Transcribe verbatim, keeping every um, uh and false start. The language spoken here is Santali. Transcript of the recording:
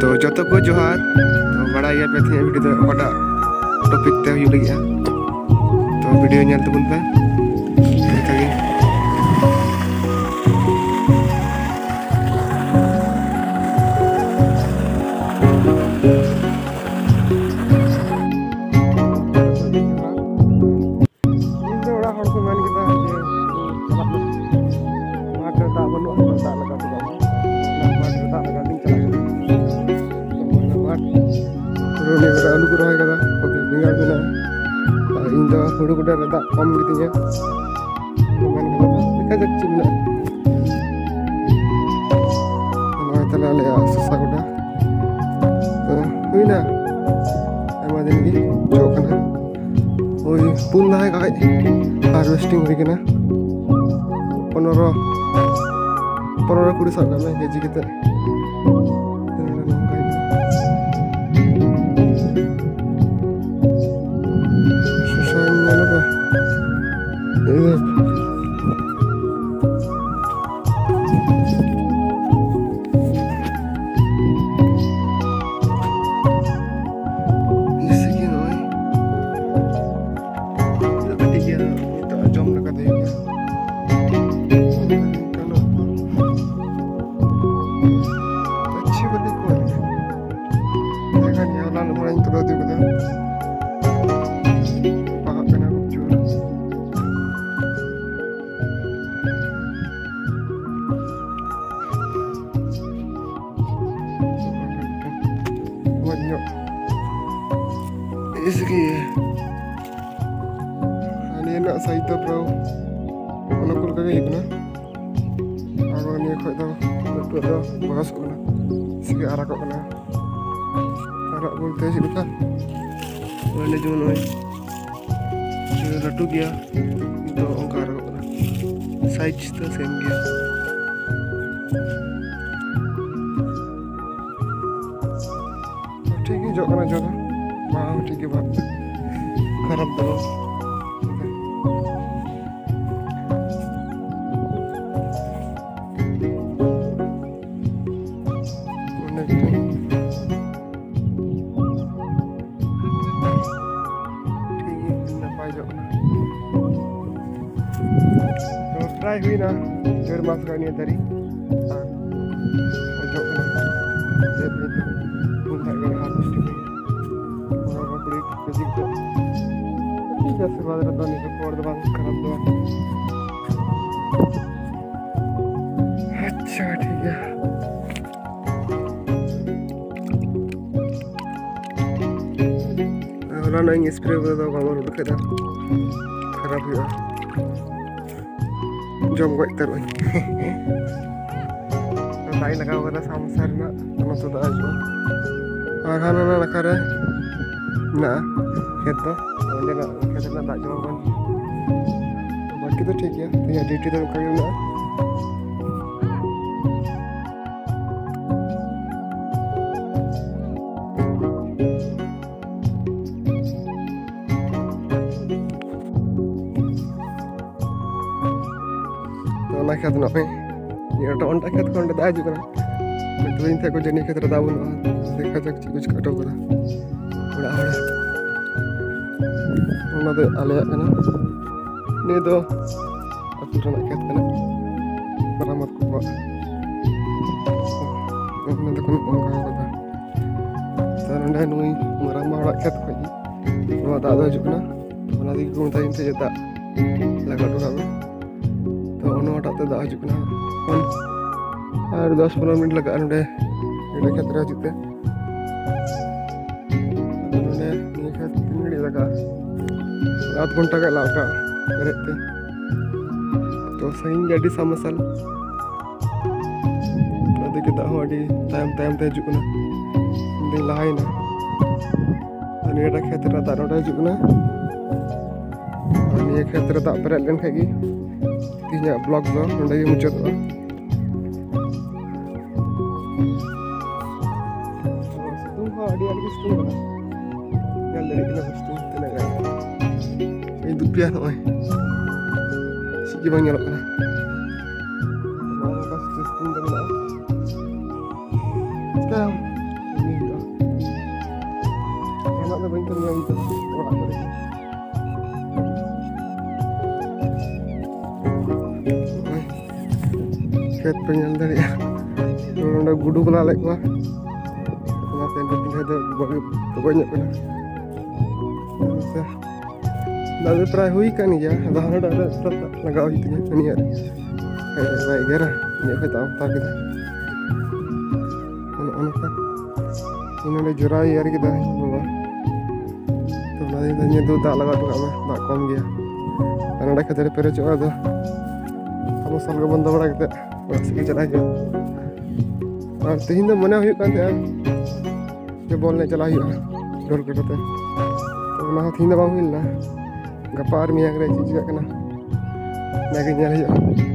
ᱛᱚ ᱡᱚᱛᱚ ᱠᱚ ᱡᱚᱦᱟᱨ᱾ ᱛᱚ ᱵᱟᱲᱟᱭ ᱜᱮᱭᱟ ᱯᱮ ᱛᱮᱦᱮᱧᱟᱜ ᱵᱷᱤᱰᱤᱭᱳ ᱫᱚ ᱚᱠᱟᱴᱟᱜ ᱴᱚᱯᱤᱠ ᱛᱮ ᱦᱩᱭᱩᱜ ᱞᱟᱹᱜᱤᱫᱼᱟ᱾ ᱛᱚ ᱵᱷᱤᱰᱤᱭᱳ ᱧᱮᱞ ᱛᱟᱵᱚᱱ ᱯᱮ ᱚᱱᱠᱟᱜᱮ᱾ ᱤᱧ ᱫᱚ ᱚᱲᱟᱜ ᱦᱚᱲ ᱠᱚ ᱢᱮᱱ ᱠᱮᱫᱟ ᱡᱮ ᱪᱟᱞᱟᱜ ᱢᱮ, ᱢᱟᱴᱷ ᱨᱮ ᱫᱟᱜ ᱵᱟᱹᱱᱩᱜᱼᱟ, ᱫᱟᱜ ᱞᱟᱜᱟᱣ ᱠᱮᱫᱟ᱾ ᱚᱱᱟ ᱢᱟᱴᱷ ᱨᱮ ᱫᱟᱜ ᱞᱟᱜᱟᱣ ᱛᱤᱧ ᱪᱟᱞᱟᱜ ᱠᱟᱱᱟ᱾ ᱛᱚ ᱚᱱᱟ ᱢᱟᱴᱷ ᱯᱩᱨᱟᱹ ᱱᱤᱭᱟᱹ ᱠᱚᱨᱮ ᱟᱹᱞᱩ ᱠᱚ ᱨᱚᱦᱚᱭ ᱠᱟᱫᱟ, ᱵᱮᱸᱜᱟᱲ ᱢᱮᱱᱟᱜᱼᱟ᱾ ᱟᱨ ᱤᱧ ᱫᱚ ᱦᱩᱲᱩ ᱜᱚᱰᱟ ᱨᱮ ᱫᱟᱜ ᱠᱚᱢ ᱜᱮᱛᱤᱧᱟ᱾ ᱢᱮᱱ ᱠᱟᱫᱟ ᱫᱮᱠᱷᱟ ᱡᱟᱠ ᱪᱮᱫ ᱢᱮᱱᱟᱜᱼᱟ᱾ ᱱᱚᱜᱼᱚᱭ ᱛᱟᱦᱞᱮ ᱟᱞᱮᱭᱟᱜ ᱥᱚᱥᱟ ᱜᱚᱰᱟ᱾ ᱛᱚ ᱦᱩᱭᱱᱟ, ᱟᱭᱢᱟ ᱫᱤᱱ ᱜᱮ ᱡᱚᱜ ᱠᱟᱱᱟ᱾ ᱳᱭ ᱯᱩᱱ ᱫᱷᱟᱣ ᱜᱟᱱ ᱦᱟᱨᱵᱷᱮᱥᱴᱤᱝ ᱦᱩᱭ ᱠᱟᱱᱟ᱾ ᱯᱚᱱᱨᱚ, ᱯᱚᱱᱨᱚ ᱠᱩᱲᱤ ᱥᱟᱵ ᱠᱟᱜ ᱢᱮ ᱠᱮᱡᱤ ᱠᱟᱛᱮ᱾ ᱥᱚᱥᱟᱧ ᱧᱮᱞ ᱮᱫᱟ᱾ ᱮ, ᱡᱮᱭᱥᱮ ᱠᱤ ᱱᱚᱜᱼᱚᱭ ᱠᱟᱹᱴᱤᱡ ᱜᱮᱭᱟ, ᱱᱤᱛᱚᱜ ᱡᱚᱢ ᱞᱮᱠᱟ ᱫᱚ ᱦᱩᱭᱩᱜ ᱜᱮᱭᱟ᱾ ᱟᱪᱪᱷᱟ, ᱵᱟᱹᱞᱤ ᱠᱚ ᱮᱱᱠᱷᱟᱱ ᱱᱤᱭᱟᱹ ᱦᱚᱞᱟ ᱱᱚᱜᱼᱚᱭ ᱤᱧ ᱛᱩᱞᱟᱹᱣ ᱤᱫᱤ ᱠᱮᱫᱟ᱾ ᱵᱟᱦᱟᱜ ᱠᱟᱱᱟ ᱠᱷᱩᱵ ᱡᱳᱨ᱾ ᱢᱚᱡᱽ ᱧᱚᱜ᱾ ᱤᱥ ᱜᱮ᱾ ᱟᱨ ᱱᱤᱭᱟᱹ ᱨᱮᱱᱟᱜ ᱥᱟᱭᱤᱡ ᱫᱚ ᱯᱨᱟᱭ ᱚᱱᱟ ᱠᱚ ᱞᱮᱠᱟ ᱜᱮ ᱦᱩᱭᱩᱜ ᱠᱟᱱᱟ᱾ ᱟᱨ ᱱᱤᱭᱟᱹ ᱠᱷᱚᱡ ᱫᱚ ᱞᱟᱹᱴᱩᱣᱟᱜ ᱫᱚ ᱵᱟᱝ ᱟᱥᱚᱜ ᱠᱟᱱᱟ, ᱥᱮ ᱟᱨᱟᱜᱚᱜ ᱠᱟᱱᱟ᱾ ᱟᱨᱟᱜ ᱵᱚᱞᱛᱮ ᱪᱮᱫ ᱞᱮᱠᱟ? ᱱᱚᱜᱼᱚᱭ ᱡᱮᱢᱚᱱ ᱱᱚᱜᱼᱚᱭ ᱞᱟᱹᱴᱩ ᱜᱮᱭᱟ, ᱠᱤᱱᱛᱩ ᱚᱱᱠᱟ ᱟᱨᱟᱜᱚᱜ ᱠᱟᱱᱟ, ᱥᱟᱭᱤᱡ ᱫᱚ ᱥᱮᱢ ᱜᱮᱭᱟ᱾ ᱴᱷᱤᱠ ᱜᱮ ᱡᱚᱜ ᱠᱟᱱᱟ, ᱡᱚ ᱫᱚ ᱵᱟᱝ ᱴᱷᱤᱠ ᱜᱮ ᱵᱟᱝ ᱠᱷᱟᱨᱟᱯ ᱫᱚ ᱵᱟᱝ᱾ ᱚᱱᱮ ᱢᱤᱫᱴᱮᱱ ᱦᱩᱭᱱᱟ ᱰᱮᱲ ᱢᱟᱥ ᱜᱟᱱ ᱱᱤᱭᱟᱹ ᱫᱟᱨᱮ᱾ ᱟᱨ ᱡᱚᱜ ᱠᱟᱱᱟ᱾ ᱡᱮ ᱵᱷᱟᱭ ᱫᱚ ᱩᱱ ᱠᱷᱟᱡ ᱜᱮ harvest ᱦᱩᱭᱩᱜᱼᱟ᱾ ᱚᱱᱟ ᱠᱚ ᱠᱩᱲᱤ ᱠᱮᱡᱤ ᱠᱚ᱾ ᱴᱷᱤᱠ ᱜᱮᱭᱟ, ᱥᱮᱵᱟ ᱫᱚ ᱱᱤᱭᱟᱹ ᱠᱚ ᱯᱚᱨ ᱫᱚ ᱵᱟᱝ ᱠᱷᱟᱨᱟᱯ ᱫᱚ ᱵᱟᱝ᱾ ᱟᱪᱪᱷᱟ, ᱴᱷᱤᱠ ᱜᱮᱭᱟ᱾ ᱦᱚᱞᱟᱱᱚᱜ ᱤᱧ spray ᱠᱚᱫᱚ ᱵᱟᱵᱚᱱ ᱩᱰᱩᱠ ᱠᱮᱫᱟ, ᱠᱷᱟᱨᱟᱯ ᱦᱩᱭᱩᱜᱼᱟ᱾ ᱡᱚᱢ ᱜᱚᱡ ᱩᱛᱟᱹᱨᱚᱜ ᱟᱹᱧ᱾ ᱫᱟᱜ ᱤᱧ ᱞᱟᱜᱟᱣ ᱠᱟᱫᱟ ᱥᱟᱢᱥᱟ ᱨᱮᱱᱟᱜ, ᱚᱱᱟ ᱛᱮ ᱫᱟᱜ ᱦᱤᱡᱩᱜᱼᱟ᱾ ᱟᱨ ᱦᱟᱱᱟ ᱱᱟᱠᱷᱟ ᱨᱮ ᱢᱮᱱᱟᱜᱼᱟ ᱠᱷᱮᱛ ᱫᱚ, ᱚᱸᱰᱮᱱᱟᱜ ᱠᱷᱮᱛ ᱨᱮᱱᱟᱜ ᱫᱟᱜ ᱡᱚᱢᱟ ᱵᱚᱱ᱾ ᱵᱟᱹᱠᱤ ᱫᱚ ᱴᱷᱤᱠ ᱜᱮᱭᱟ, ᱛᱮᱦᱮᱧᱟᱜ duty ᱫᱚ ᱚᱱᱠᱟ ᱜᱮ ᱢᱮᱱᱟᱜᱼᱟ᱾ ᱛᱚ ᱚᱱᱟ ᱠᱷᱮᱛ ᱱᱚᱜᱼᱚᱭ ᱱᱤᱭᱟᱹ ᱴᱟᱜ ᱚᱱᱴᱟ ᱠᱷᱮᱛ ᱠᱷᱚᱱ ᱚᱸᱰᱮ ᱫᱟᱜ ᱦᱤᱡᱩᱜ ᱠᱟᱱᱟ᱾ ᱢᱮᱛᱟᱹᱧ ᱛᱟᱦᱮᱸ ᱠᱚ ᱡᱮ ᱱᱤᱭᱟᱹ ᱠᱷᱮᱛ ᱨᱮ ᱫᱟᱜ ᱵᱟᱹᱱᱩᱜᱼᱟ, ᱫᱮᱠᱷᱟ ᱡᱟᱠ ᱪᱮᱫ ᱠᱚ ᱪᱤᱠᱟᱹ ᱦᱚᱴᱚ ᱠᱟᱫᱟ ᱚᱲᱟᱜ ᱦᱚᱲ᱾ ᱚᱱᱟ ᱫᱚ ᱟᱞᱮᱭᱟᱜ ᱠᱟᱱᱟ, ᱱᱤᱭᱟᱹ ᱫᱚ ᱟᱹᱛᱩ ᱨᱮᱱᱟᱜ ᱠᱷᱮᱛ ᱠᱟᱱᱟ, ᱢᱟᱨᱟᱝᱵᱟ ᱛᱟᱠᱚᱣᱟᱜ᱾ ᱚᱱᱟ ᱫᱚᱠᱚ ᱚᱱᱠᱟ ᱠᱟᱫᱟ᱾ ᱛᱚ ᱱᱚᱰᱮ ᱱᱩᱭ ᱢᱟᱨᱟᱝᱵᱟ ᱦᱚᱲᱟᱜ ᱠᱷᱮᱛ ᱠᱷᱚᱡ ᱜᱮ ᱱᱚᱣᱟ ᱫᱟᱜ ᱫᱚ ᱦᱤᱡᱩᱜ ᱠᱟᱱᱟ᱾ ᱚᱱᱟ ᱛᱮᱜᱮ ᱠᱚ ᱢᱮᱛᱟᱭ ᱠᱟᱱ ᱛᱟᱦᱮᱸᱫ ᱡᱮ ᱫᱟᱜ ᱞᱟᱜᱟ ᱦᱚᱴᱚ ᱠᱟᱜ ᱢᱮ᱾ ᱛᱚ ᱚᱱᱟᱴᱟᱜ ᱛᱮ ᱫᱟᱜ ᱦᱤᱡᱩᱜ ᱠᱟᱱᱟ᱾ ᱟᱨ ᱫᱚᱥ ᱯᱚᱱᱨᱚ ᱢᱤᱱᱤᱴ ᱞᱟᱜᱟᱜᱼᱟ ᱱᱚᱰᱮ, ᱱᱚᱰᱮ ᱠᱷᱮᱛ ᱨᱮ ᱦᱤᱡᱩᱜ ᱛᱮ᱾ ᱟᱫᱚ ᱱᱚᱰᱮ ᱱᱤᱭᱟᱹ ᱠᱷᱮᱛ ᱛᱤᱱ ᱜᱷᱟᱹᱲᱤᱡ ᱞᱟᱜᱟᱜᱼᱟ? ᱟᱫᱷ ᱜᱷᱚᱱᱴᱟ ᱜᱟᱱ ᱞᱟᱜᱟᱜᱼᱟ ᱯᱮᱨᱮᱡ ᱛᱮ᱾ ᱛᱚ ᱥᱟᱺᱜᱤᱧ ᱜᱮ ᱟᱹᱰᱤ ᱥᱟᱵ ᱢᱟᱨᱥᱟᱞ᱾ ᱚᱱᱟ ᱛᱮᱜᱮ ᱫᱟᱜ ᱦᱚᱸ ᱟᱹᱰᱤ ᱛᱟᱭᱚᱢ ᱛᱟᱭᱚᱢ ᱛᱮ ᱦᱤᱡᱩᱜ ᱠᱟᱱᱟ᱾ ᱤᱧ ᱫᱩᱧ ᱞᱟᱦᱟᱭᱮᱱᱟ᱾ ᱟᱨ ᱱᱤᱭᱟᱹᱴᱟᱜ ᱠᱷᱮᱛ ᱨᱮ ᱫᱟᱜ ᱱᱚᱰᱮ ᱦᱤᱡᱩᱜ ᱠᱟᱱᱟ᱾ ᱟᱨ ᱱᱤᱭᱟᱹ ᱠᱷᱮᱛ ᱨᱮ ᱫᱟᱜ ᱯᱮᱨᱮᱡ ᱞᱮᱱᱠᱷᱟᱡ ᱜᱮ ᱛᱮᱦᱮᱧᱟᱜ vlog ᱫᱚ ᱱᱚᱰᱮ ᱜᱮ ᱢᱩᱪᱟᱹᱫᱚᱜᱼᱟ᱾ ᱥᱤᱛᱩᱝ ᱦᱚᱸ ᱟᱹᱰᱤ ᱟᱸᱴ ᱜᱮ ᱥᱤᱛᱩᱝ ᱠᱟᱱᱟ᱾ ᱧᱮᱞ ᱫᱟᱲᱮᱭᱟᱜ ᱠᱟᱱᱟ ᱥᱤᱛᱩᱝ ᱛᱤᱱᱟᱹᱜ ᱜᱟᱱ᱾ ᱤᱧ ᱫᱩᱯᱤᱭᱟ ᱱᱚᱜᱼᱚᱭ᱾ ᱪᱮᱫ ᱜᱮ ᱵᱟᱝ ᱧᱮᱞᱚᱜ ᱠᱟᱱᱟ᱾ ᱱᱚᱜᱼᱚ ᱱᱚᱝᱠᱟ ᱥᱤᱛᱩᱝ ᱫᱚ ᱢᱮᱱᱟᱜᱼᱟ᱾ ᱪᱤᱠᱟᱹᱭᱟᱢ? ᱠᱟᱹᱢᱤ ᱦᱩᱭᱩᱜᱼᱟ᱾ ᱡᱟᱦᱟᱱᱟᱜ ᱫᱚ ᱵᱟᱹᱧ ᱠᱟᱹᱢᱤᱭᱟ ᱤᱧ ᱫᱚ ᱚᱲᱟᱜ ᱠᱚᱨᱮ ᱜᱮ᱾ ᱯᱮ ᱧᱮᱞ ᱫᱟᱲᱮᱭᱟᱜᱼᱟ, ᱱᱚᱰᱮ ᱜᱩᱰᱩ ᱠᱚ ᱞᱟ ᱞᱮᱫ ᱠᱚᱣᱟ, ᱚᱱᱟᱛᱮ ᱱᱤᱛᱚᱜ ᱫᱚ ᱵᱟᱹᱲᱤᱡ ᱨᱚᱠᱚᱡ ᱧᱚᱜ ᱠᱟᱱᱟ᱾ ᱚᱱᱟᱛᱮ ᱫᱟᱜ ᱫᱚ ᱯᱨᱟᱭ ᱦᱩᱭ ᱠᱟᱱ ᱜᱮᱭᱟ, ᱟᱫᱚ ᱦᱟᱱᱟᱴᱟᱜ ᱨᱮ ᱞᱟᱜᱟᱣ ᱦᱩᱭᱩᱜ ᱛᱤᱧᱟᱹ, ᱩᱱᱤᱭᱟᱜ ᱨᱮ ᱵᱟᱭ ᱮᱜᱮᱨᱟ, ᱤᱧᱟᱹᱜ ᱠᱷᱚᱡ ᱫᱟᱜ ᱦᱟᱛᱟᱣ ᱠᱮᱫᱟ᱾ ᱚᱱᱮ ᱚᱱᱠᱟ ᱤᱧ ᱱᱚᱰᱮ ᱡᱚᱨᱟᱣ ᱤᱭᱟᱹᱨ ᱠᱮᱫᱟ ᱤᱧ ᱵᱟᱵᱟ᱾ ᱛᱚ ᱚᱱᱟ ᱫᱤᱱ ᱫᱚ ᱱᱤᱭᱟᱹ ᱫᱚ ᱫᱟᱜ ᱞᱟᱜᱟᱣ ᱦᱚᱴᱚ ᱠᱟᱜ ᱢᱮ, ᱫᱟᱜ ᱠᱚᱢ ᱜᱮᱭᱟ᱾ ᱟᱨ ᱱᱚᱰᱮ ᱠᱷᱟᱹᱡᱟᱹᱲᱤ ᱯᱮᱨᱮᱡᱚᱜᱼᱟ, ᱟᱫᱚ ᱟᱵᱚ ᱥᱟᱞ ᱠᱚ ᱵᱚᱱᱫᱚ ᱵᱟᱲᱟ ᱠᱟᱛᱮᱫ ᱚᱲᱟᱜ ᱥᱮᱫ ᱜᱮ ᱪᱟᱞᱟᱜ ᱦᱩᱭᱩᱜᱼᱟ᱾ ᱟᱨ ᱛᱮᱦᱮᱧ ᱫᱚ ᱢᱚᱱᱮ ᱦᱩᱭᱩᱜ ᱠᱟᱱ ᱛᱟᱦᱮᱸᱜᱼᱟ ᱡᱮ ᱵᱚᱞ ᱮᱱᱮᱡ ᱪᱟᱞᱟᱜ ᱦᱩᱭᱩᱜᱼᱟ ᱰᱷᱳᱞ ᱠᱟᱴᱟ ᱛᱮ᱾ ᱛᱚ ᱚᱱᱟ ᱦᱚᱸ ᱛᱮᱦᱮᱧ ᱫᱚ ᱵᱟᱝ ᱦᱩᱭ ᱞᱮᱱᱟ᱾ ᱜᱟᱯᱟ ᱟᱨ ᱢᱮᱭᱟᱝ ᱨᱮ ᱪᱮᱫ ᱪᱤᱠᱟᱹᱜ ᱠᱟᱱᱟ, ᱚᱱᱟᱜᱮ ᱧᱮᱞ ᱦᱩᱭᱩᱜᱼᱟ᱾